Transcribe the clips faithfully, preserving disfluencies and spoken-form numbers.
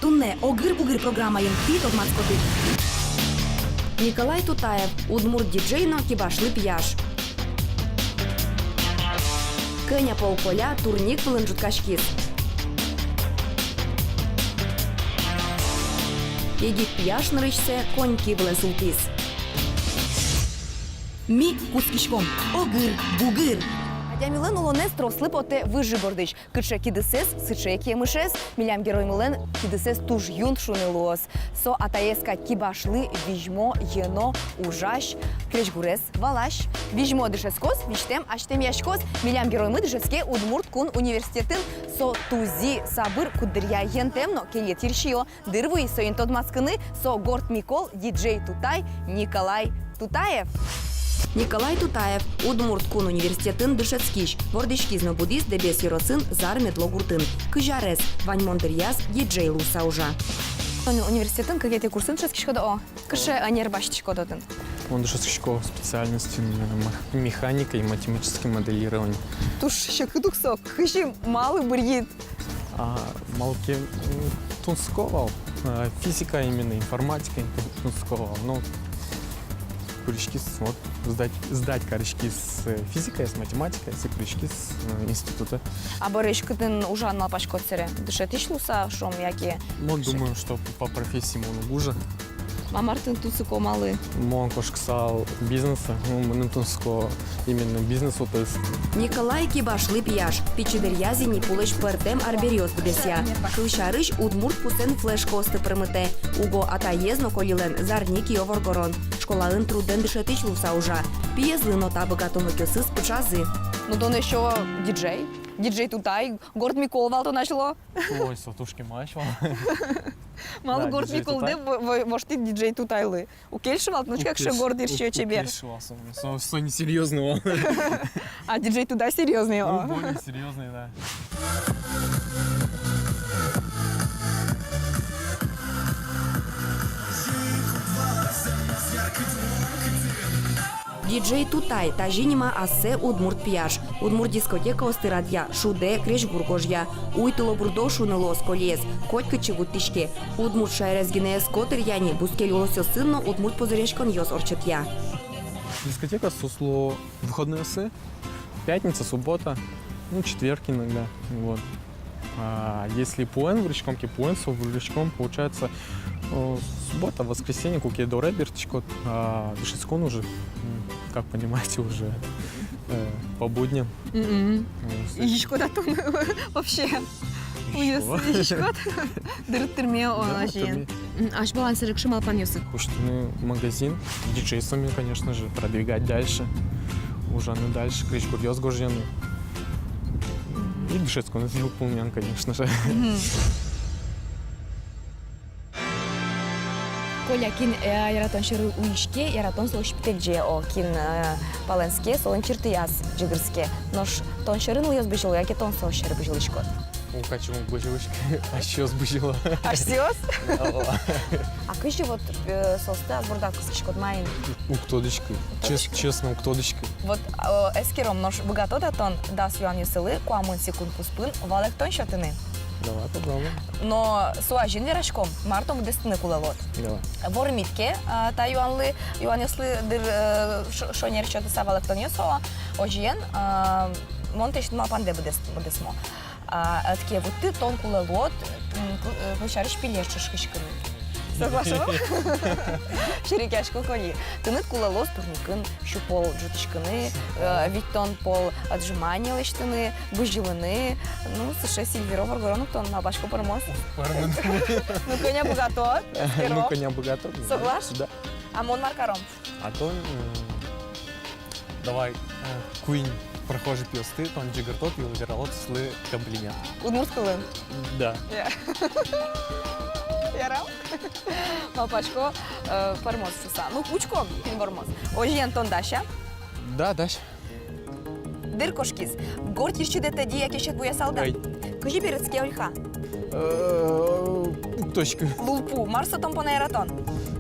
Туннэ «Огыр-бугыр» программаын тӥ тодматскоды: Николай Тутаев, удмурт диджей но кибашлы пияш. Кӧня пол коля турник вылын ӝуткаськиз. Егит пияш нырысьсэ коньки вылэ султӥз. Ми кутскиськом. Огыр-бугыр. Адямилэн улонэз трослы потэ выжы бордысь. Кыӵе кидысэз, сыӵе ик емышез. Милям героймылэн кидысэз туж юн шуыны луоз. Со атаез кадь кибашлы, визьмо, ено, ужась, крезьгурез валась. Визьмо дышетскоз, визьтэм азьтэмъяськоз. Милям героймы дышетске Удмурт кун университетын. Со тузи сабыр, куддыръя йӧнтэм но кельыт йырсиё. Дыр вуиз соин тодматскыны. Со Горд Микол, диджей Тутай, Николай Тутаев. Николай Тутаев, Удмурт кун университетын дышетскись, вордӥськиз но будӥз Дэбес ёросын Зар-Медло гуртын. Кызь арес, ваньмон дыръяз диджей луыса ужа. Тон университетын кыкетӥ курсын дышетскиськод, о? Кыӵе ӧнер басьтӥськод отын? Мон дышетскисько специальностьын, э, мех-, механика и математическое моделирование. Туж секыт ук со, кызьы, малы бырйид? А, малы ке, м, тунсыко вал, э, физика именно, информатика тун-, тунсыко вал. Ну, куриськиз, вот, сдать, сдать кариськиз, э, физикаез, математикаез, и куриськиз, э, институтэ. А бӧрысь кытын ужан малпаськод собере? Дышетӥсь луыса, шуом, яке? Мон думаю, что по профессии мон уг ужа. Ма мар тыныд тунсыко, малы? Мон кошкысал бизнесэ, ну, мыным тунсыко именно бизнес отрасль. Николай кибашлы пияш, пичи дыръяз ини пулэсь пӧртэм арбериос быдэсъя. Кылсярысь, удмурт пусэн флешкаосты пӧрмытэ. Уго атаез но Колилэн зарни киё воргорон. Школаын трудэн дышетӥсь луыса ужа. Пиезлы но та быгатонлыкъёсыз пыӵазы. Ну, тон ещё диджей. Диджей Тутай, Горд Микол вал тон азьло. Ой, со туж кемалась вал. Малы Горд Миколдэ во-, во-, воштӥд диджей Тутайлы? Уг кельшы вал, ну, учкы, кыӵе горд, йырсиё, чебер. Уг кельшы вал со, со, со несерьёзный вал. А диджей Тутай серьёзный, о? Ну, более серьёзный, да. Диджей Тутай, тазьы нима ассэ удмурт пияш. Удмурт дискотекаосты радъя, шудэ, крезьгур гожъя. Уй тылобурдо шуыны луоз Колиез, котькытчы вуттӥське. Удмурт шаерез гинэ эз котыръя ни, бускель улосъёсын но удмурт пузыръяськонъёс ортчытъя. Дискотека соос луо выходнойёсы, пятница, суббота, ну, четверг иногда, вот. А если пуэн выриськом ке, пуэн со выриськом, получается, э, суббота, воскресенье, куке доры бертӥськод, а дышетскон уже, м, как понимаете, уже, э, по будням. Мгм. Ну, с- Изиськод-а тон вообще? Изисько. Уйёс изиськод? Дырыт тырме, о, да, азьын. Тырме. М, азьпалан сэрекши малпанъёсыд? Пуштыны магазин, диджействоме, конечно же, продвигать дальше. Ужаны дальше, крезьгуръёс гожъяны. И дышетсконэз йылпумъян, конечно же. Мгм. Коля, кин, э, яратон сьӧры уиське, яратон солэсь пытэгӟе, о, кин, э, палэнске, солэн чыртыяз ӟыгырске. Нош тон сьӧрын улӥсь бызьыло, яке тон со сьӧры бызьылӥськод? О, качым уг бызьылӥськы, асьсэос бызьыло. Асьсэос? О. А кызьы вот, э, соосты ас бордад кыскиськод, маин? Уг тодӥськы. Чес-, честно, уг тодӥськы. Вот, э, эскером, нош быгатод-а тон дас юанъёслы куамын секунд куспын валэктон сётыны? Давай попробуем. Но со азьын вераськом, мар тон быдэстыны кулэ луод. Давай. Вормид ке, а, та юанлы, юанъёслы дыр, э, ш-, шонер сётыса валэктонъёс, о, озьыен, а, мон тӥ малпандэ быдэс-, быдэсмо. А, ӧд ке вутты, тон кулэ луод, м, ку-, э, кылсярысь, пилеш ӵышкиськыны. Соглашусь. Серекъясько Коли. Тыныд кулэ луоз турникын сю пол ӝутӥськыны, э, витьтон пол отжимание лэсьтыны, бызьылыны. Ну, сыӵе сильвиро воргорон ук тон, малпасько, пӧрмоз. Пӧрмоз. Ну, кӧня быгатод, эскером. Ну, кӧня быгатод. Соглаш? Да. А мон мар каром? А тон, м, давай, э, куинь прохожий пиосты тон ӟыгыртод и вералод соослы комплимент. Удмурт кылын? Да. Я. Ярам? Малпасько, э, пӧрмоз шуса. Ну, учком, кин пӧрмоз. Озьыен, тон дась-а? Да, дась. Дыр кошкиз. Горд йырсидэ тӧдьы яке сьӧд буясалды-а? Ӧй. Кызьы берытске Ольха? Э, точка. Лулпу. Мар со тон понна яратон?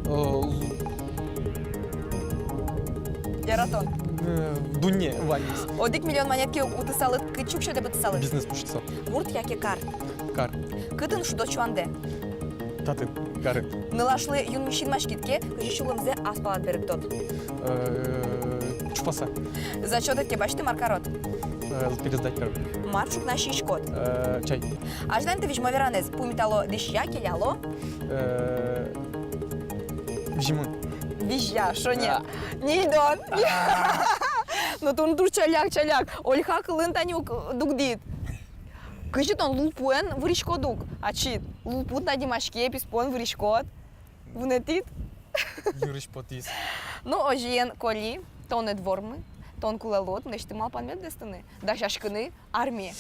Э, лу-, яратон. Э, дунне ваньмыз. Одӥг миллион манет ке утысалыд, кытчы уксёдэ пытысалыд? Бизнес пуштысал. Гурт яке кар? Кар. Кытын шудод сюандэ? Татын, гарын. Нылашлы юнме синмаськид ке, кызьы сюлэмзэ ас палад берыктод? Э, чупаса. Зачёт ке басьты, мар карод? Э, пересдать каро. Мар ӵукна сиськод? Э, чай. Азьланьты визьмо веранэз: пумитало, дӥсья, келяло. Э, визьмо. Визья, шонер. А. Ньыльдон. А. Ну, тон туж ӵаляк, ӵаляк. Ольха кылын тани уг дугдӥд. Кызьы тон лулпуэн выриськод ук? Ачид, лулпуд адӟиське, писпуэн выриськод. Вунэтӥд? Юрысь потӥз. Ну, озьыен, Коля, тонэд вормы, тон кулэ луод, мынэсьтым малпанме дасьтыны. Дасяськыны армие.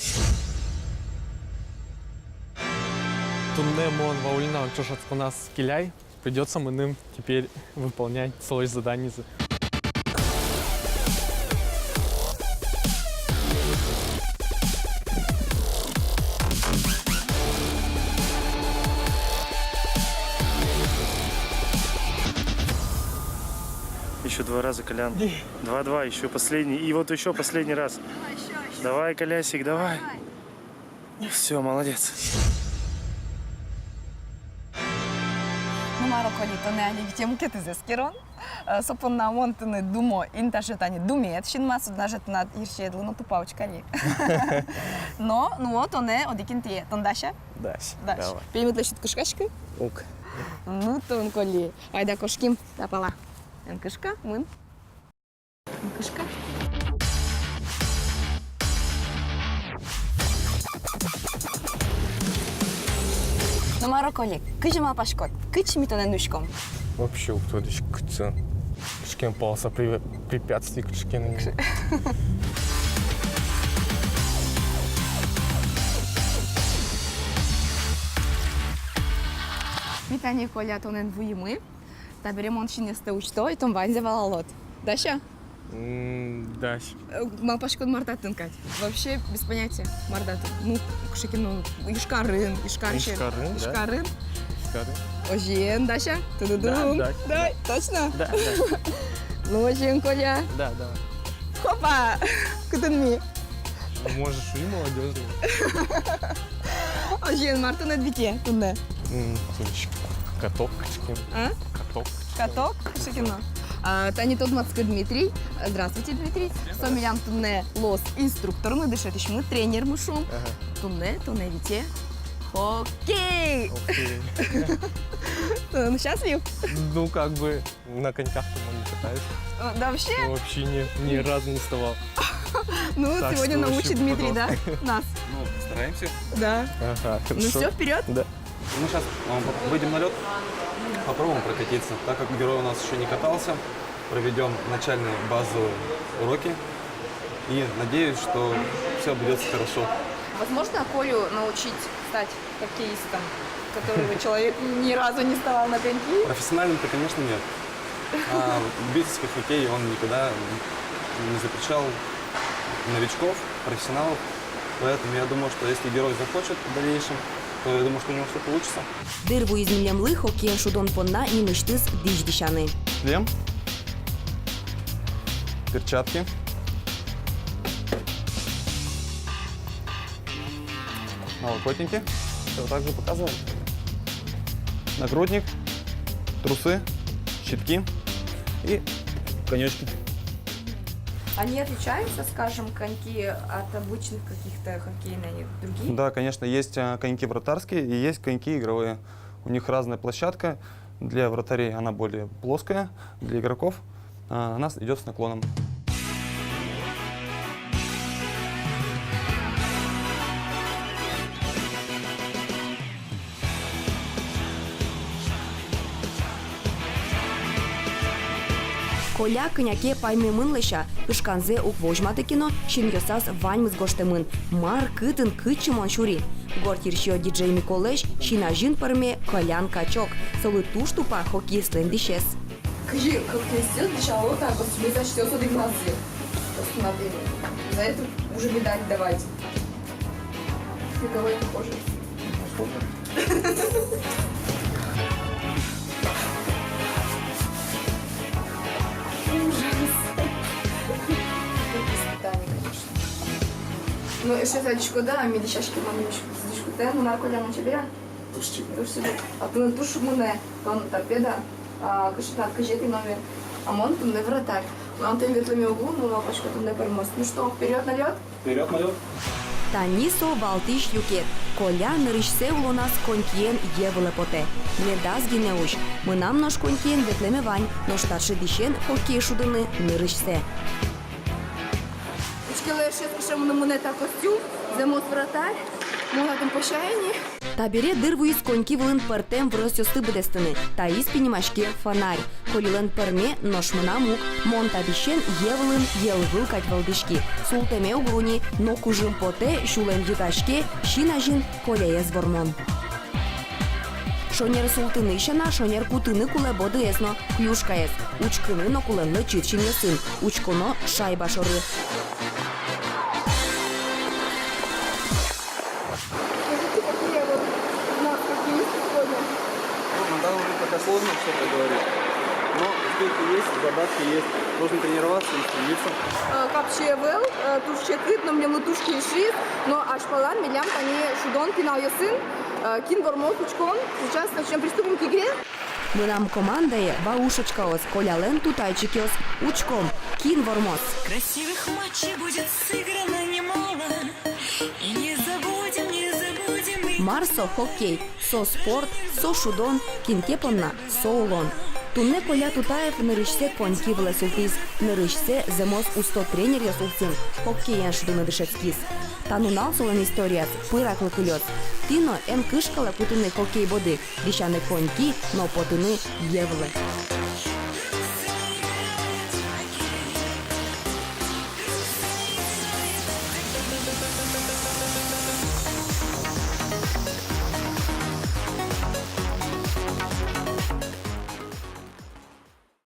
Туннэ мон Ваулина ӵошатсконаз келяй. Придётся мыным теперь выполнять солэсь заданиезэ. Ещё два раза, Колян. Два-два, ещё последний. И вот ещё последний раз. Давай, Колясик, давай. Всё, молодец. Ну, мар, Коля, тонэ али витем мукетыз эскерон. Э, со понна мон тыныд думо, ини таӵе тани думет синмаз, со дунне же тынад йырсиедлы но тупа учкы али. Но, ну вот, тонэ одӥг интые. Тон дась-а? Дась. Дась. Давай. Пеймытлэсь уд кышкаськы? Уг. Ну, тон, Коля. Айда кошким, та пала. Эн кышка, мын. Кышка. Ну, мар, Коля, кызьы малпаськод, кытчы ми тонэн нуиськом? Вообще уг тодӥськы, кытчы. Кыӵе ке полоса препятствий, кыӵе ке но. Ми тани, Коля, тонэн вуимы. Табере мон синъёстэ усьто, и тон ваньзэ валалод. Дась-а? М, дась. Э, малпаськод, мар татын кадь? Вообще без понятия, мар татын. Ну, кыӵе ке но, ну, Ижкарын, Ижкар сьӧр-. Ижкарын, да. Ижкарын. Ижкарын. Озьыен, дась-а? Ту-ду-дум. Да, дась. Да, точно? Да, да. Ну, озьыен, Коля. Да, давай. Хопа! Кытын ми? Ну, можешь и молодёжный. Озьыен, мар тонэд вите туннэ? М, каток кыӵе ке но. А? Каток. Каток кыӵе ке но. А, тани тодматскы, Дмитрий. Здравствуйте, Дмитрий. Со милям туннэ луоз инструктормы, дышетӥсьмы, тренермы шуом. Ага. Туннэ тонэ вите хоккей. Окей. Тон счастлив? Ну, как бы. На коньках-то мон не катаюсь. Э, да вообще? Ну, вообще ни, ни разу не вставал. Ну, так сегодня что научит вообще Дмитрий, да, попадал. Нас? Ну, стараемся. Да. Ага, ну хорошо. Всё, вперёд. Да. Мы сейчас, э, выйдем на лёд, попробуем прокатиться. Так как герой у нас ещё не катался, проведём начальные базовые уроки. И надеюсь, что всё обойдётся хорошо. Возможно Колю научить стать хоккеистом, который человек ни разу не вставал на коньки? Профессиональным-то, конечно, нет. А любительский хоккей, он никогда не запрещал новичков, профессионалов. Поэтому я думаю, что если герой захочет в дальнейшем, то я думаю, что у него всё получится. Дыр вуиз милемлы хоккеен шудон понна нимысьтыз дӥсь дӥсяны. Шлем. Перчатки. Налокотники. Всё так же показываем. Нагрудник, трусы, щитки и конёчки. Они отличаются, скажем, коньки от обычных каких-то хоккейных, другие? Да, конечно, есть, а, коньки вратарские и есть коньки игровые. У них разная площадка. Для вратарей она более плоская, для игроков, а, она с-, идёт с наклоном. Коля кӧня ке паймемын, лэся, кышканзэ уг возьматы ке но, синъёсаз ваньмыз гожтэмын: мар, кытын, кытчы мон сюри. Горд йырсиё диджей Миколэсь син азьын пӧрме Колян качок. Солы туж тупа хоккеистлэн дӥсез. Кызьы хоккеистъёс дӥсяло, так вот себе зачётъёс одӥгназы. Просто надо им за это уже медаль давать. На кого это похоже? Похоже. Ужас. Испытание, конечно. Ну, эшшо садиськод-а, ми дӥсяське, мон дӥськутэ, ну, мар, Коля, мон чеберян. Туж сюдэ. А тыныд туж мынэ, тон торпеда, а, кыӵе тынад, кызетӥ номер. А мон туннэ вратарь. Мынам тӥни ветлэме уг лу, но малпасько, туннэ пӧрмоз. Ну что, вперёд на лёд? Вперёд на лёд. Тани со валтӥсь юкет. Коля нырысьсэ улоназ конькиен йӧ вылэ потэ. Медаз гинэ усь. Мынам нош конькиен ветлэме вань, нош таӵе дӥсен хоккей шудыны нырысьсэ. Учкелэ, эшез кыӵе мыным мынэ та костюм, зэмос вратарь, мон татын пӧся ини. Табере дыр вуиз коньки вылын пӧртэм выросъёсты быдэстыны, таиз пинимаське фонарь. Колялэн пӧрме, нош мынам уг. Мон та дӥсен йӧ вылын йӧлвыл кадь вӧлдӥськи. Султэме уг ру ни, но кужым потэ, сюлэм йытаське, син азьын Коляез вормон. Шонер султыны сяна, шонер кутыны кулэ бодыез но, клюшкаез. Учкыны но кулэ лэчыт синъёсын, учконо шайба шоры. Скажите, какие вот у нас какие есть сегодня? Ну, на данный момент пока сложно что-то говорить. Но успехи есть, задатки есть. Нужно тренироваться и стремиться. Э, капчи ӧвӧл, э, туж секыт, но милемлы туж кельшиз. Но азьпалан милям тани шудон пиналъёсын, э, кин вормоз, учком. Сейчас начнём, приступим к игре. Мынам командае ваушечкаос, Колялэн тутайчикъёс, учком, кин вормоз. Красивых матчей будет сыграно немало. И не забудем, не забудем мы. Мар со хоккей? Со спорт, со шудон, кин ке понна со улон. Туннэ Коля Тутаев нырысьсэ коньки вылэ султӥз, нырысьсэ зэмос усто тренеръёс улсын хоккеен шудыны дышетскиз. Та нунал солэн историяз пыраклы кылёз. Тӥ но эн кышкалэ кутыны хоккей боды, дӥсяны коньки но потыны йӧ вылэ.